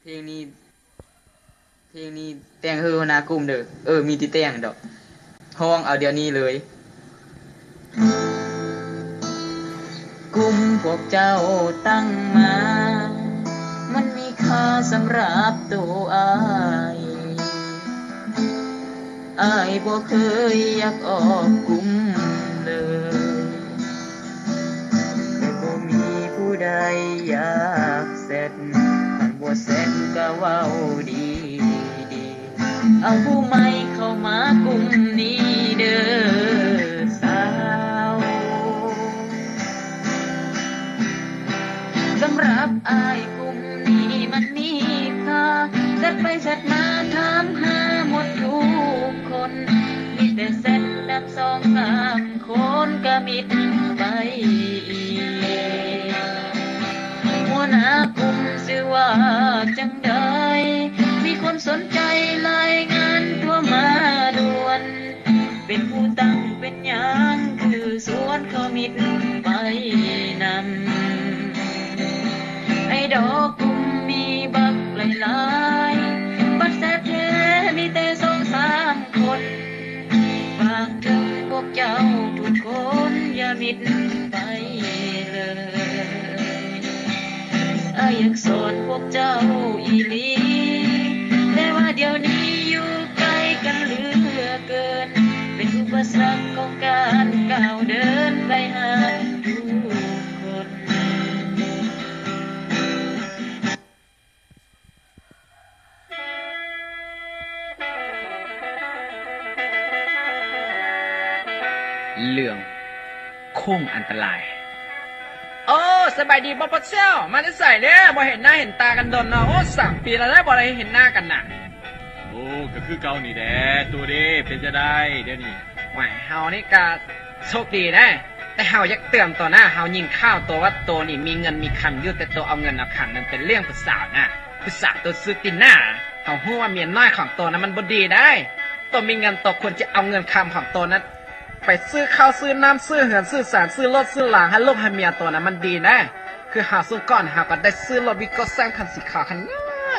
ເພງນີ້ ເພງນີ້ແຕ່ງໃຫ້ຫົວໜ້າກຸ່ມເດີ້. ເອີ ມີແຕ່ແຕ່ງດອກ. ຮ້ອງເອົາດຽວນີ້ເລີຍ. ກຸ່ມພວກເຈົ້າຕັ້ງມາ ມັນມີຄ່າສຳລັບໂຕອ້າຍ. ອ້າຍບໍ່ເຄີຍຢາກອອກກຸ່ມເລີຍ. ແຕ່ບໍ່ມີຜູ້ໃດຢາກແຊັດ ຄັນບໍ່ແຊັດກະເວົ້າດີໆ. ເອົາຜູ້ໃໝ່ເຂົ້າມາກຸ່ມນີ້ເດີ້ສາວ. ສຳລັບອ້າຍກຸ່ມນີ້ມັນມີຄ່າ ແຊັດໄປແຊັດມາຖາມຫາໝົດທຸກຄົນ. ມີແຕ່ແຊັດນຳສອງສາມຄົນກະມິດໄປອີກ. ຫົວໜ້າກຸ່ມຊື່ວ່າຈັ່ງໃດ? ມີຄົນສົນໃຈລາຍງານຕົວມາດ່ວນ. ເປັນຜູ້ຕັ້ງເປັນຫຍັງຄືຊວນເຂົາມິດໄປນຳ? ໄອດອລກຸ່ມມີບັກຫຼາຍໆ ບັດແຊັດແທ້ມີແຕ່ສອງສາມຄົນ. ຝາກເຖິງພວກເຈົ້າທຸກຄົນຢ່າມິດໄປເລີຍ. ອ້າຍຢາກສອນພວກເຈົ້າອີ່ຫຼີ ແຕ່ວ່າດຽວນີ້ຢູ່ໄກກັນເຫຼືອເກີນ ເປັນອຸປະສັກຂອງການກ້າວເດີນໄປຫາທຸກຄົນ. ເລື່ອງໂຄ້ງອັນຕະລາຍ. ໂອ້ ສະບາຍດີບໍ່ພໍ່ເຊວ? ມາແຕ່ໃສເດ້? ບໍ່ເຫັນໜ້າເຫັນຕາກັນດົນເນາະ. ໂອ້ ສາມປີແລ້ວເດ້ ບໍ່ໄດ້ເຫັນໜ້າກັນນະ. ໂອ້ ກະຄືເກົ່ານີ້ແຫຼະ. ໂຕເດ້ ເປັນຈັ່ງໃດດຽວນີ້? ຫວຍ ເຮົານີ້ກະໂຊກດີເດ້ ແຕ່ເຮົາຢາກເຕືອນໂຕນະ. ເຮົາຍິນຂ່າວໂຕວ່າໂຕນີ້ມີເງິນມີຄຳຢູ່ ແຕ່ໂຕເອົາເງິນເອົາຄຳນັ້ນໄປລ້ຽງຜູ້ສາວນະ. ຜູ້ສາວໂຕຊື່ຕິນາ. ເຮົາຮູ້ວ່າເມຍນ້ອຍຂອງໂຕນັ້ນມັນບໍ່ດີໄດ໋. ໂຕມີເງິນໂຕຄວນຈະເອົາເງິນຄຳຂອງໂຕນັ້ນໄປຊື້ເຂົ້າຊື້ນ້ຳ ຊື້ເຮືອນຊື້ຊານ ຊື້ລົດຊື້ລາໃຫ້ລູກໃຫ້ເມຍໂຕນັ້ນມັນດີໄດ໋. ຄືເຮົາຊຸມກ່ອນເຮົາກະໄດ້ຊື້ລົດວີໂກ້ແຊງຄັນສີຂາວຄັນ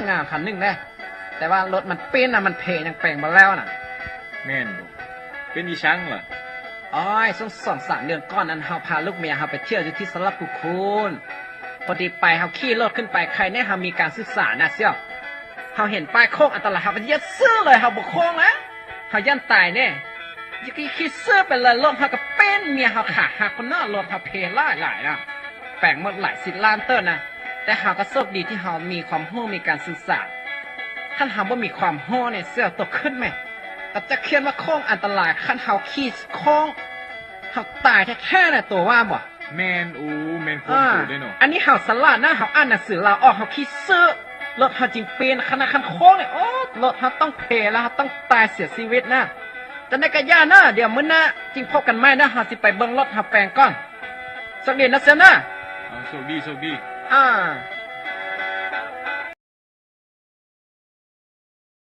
ງາມໆ ຄັນໜຶ່ງເດ້. ແຕ່ວ່າລົດມັນປີ້ນນະ ມັນເພ ຍັງແປງບໍ່ແລ້ວນະ. ແມ່ນບໍ່? ເປັນອີ່ສັງລະ? ໂອ້ຍ ຊ່ວງສອງສາມເດືອນກ່ອນນັ້ນ ເຮົາພາລູກເມຍເຮົາໄປທ່ຽວຢູ່ທີ່ສະຫຼະພູຄູນ. ພໍດີໄປ ເຮົາຂີ່ລົດຂຶ້ນໄປ ໄຄແນ່ເຮົາມີການສຶກສານະຊຽວ. ເຮົາເຫັນປ້າຍໂຄ້ງອັນຕະລາຍ ເຮົາກະຢຽດຊື່ເລີຍ ເຮົາບໍ່ໂຄ້ງລະ ເຮົາຢ້ານຕາຍເດ້. ຂີ່ຊື່ໄປເລີຍ ລົດເຮົາກະປີ້ນ ເມຍເຮົາຂາຫັກພຸ້ນເນາະ. ລົດເຮົາເພຫຼາຍໆນະ ແປງໝົດຫຼາຍສິບລ້ານເຕີບນະ. ແຕ່ເຮົາກະໂຊກດີທີ່ເຮົາມີຄວາມຮູ້ ມີການສຶກສາ. ຄັນເຮົາບໍ່ມີຄວາມຮູ້ນີ້ ເຊວ ໂຕຄຶດແມ ກະຈະຂຽນວ່າໂຄ້ງອັນຕະລາຍ. ຄັນເຮົາຂີ່ໂຄ້ງ ເຮົາຕາຍແທ້ໆນະ ໂຕວ່າບໍ່? ແມ່ນ ໂອ ແມ່ນຄວາມໂຕເດ້ເນາະ. ອັນນີ້ເຮົາສະຫຼາດນະ ເຮົາອ່ານໜັງສືລາວອອກ ເຮົາຂີ່ຊື່ ລົດເຮົາຈຶ່ງປີ້ນ. ຄັນ ຄັນໂຄ້ງນີ້ ໂອ ລົດເຮົາຕ້ອງເພລະ ເຮົາຕ້ອງຕາຍເສຍຊີວິດນະ. ຈັ່ງໃດກະຢ່າເນາະ ດຽວມື້ໜ້າຈຶ່ງພົບກັນໃໝ່ເນາະ. ເຮົາຊິໄປເບິ່ງລົດເຮົາແປງກ່ອນ. ໂຊກດີນະເຊວນະ. ເອົາ ໂຊກດີ ໂຊກດີ. ອ່າ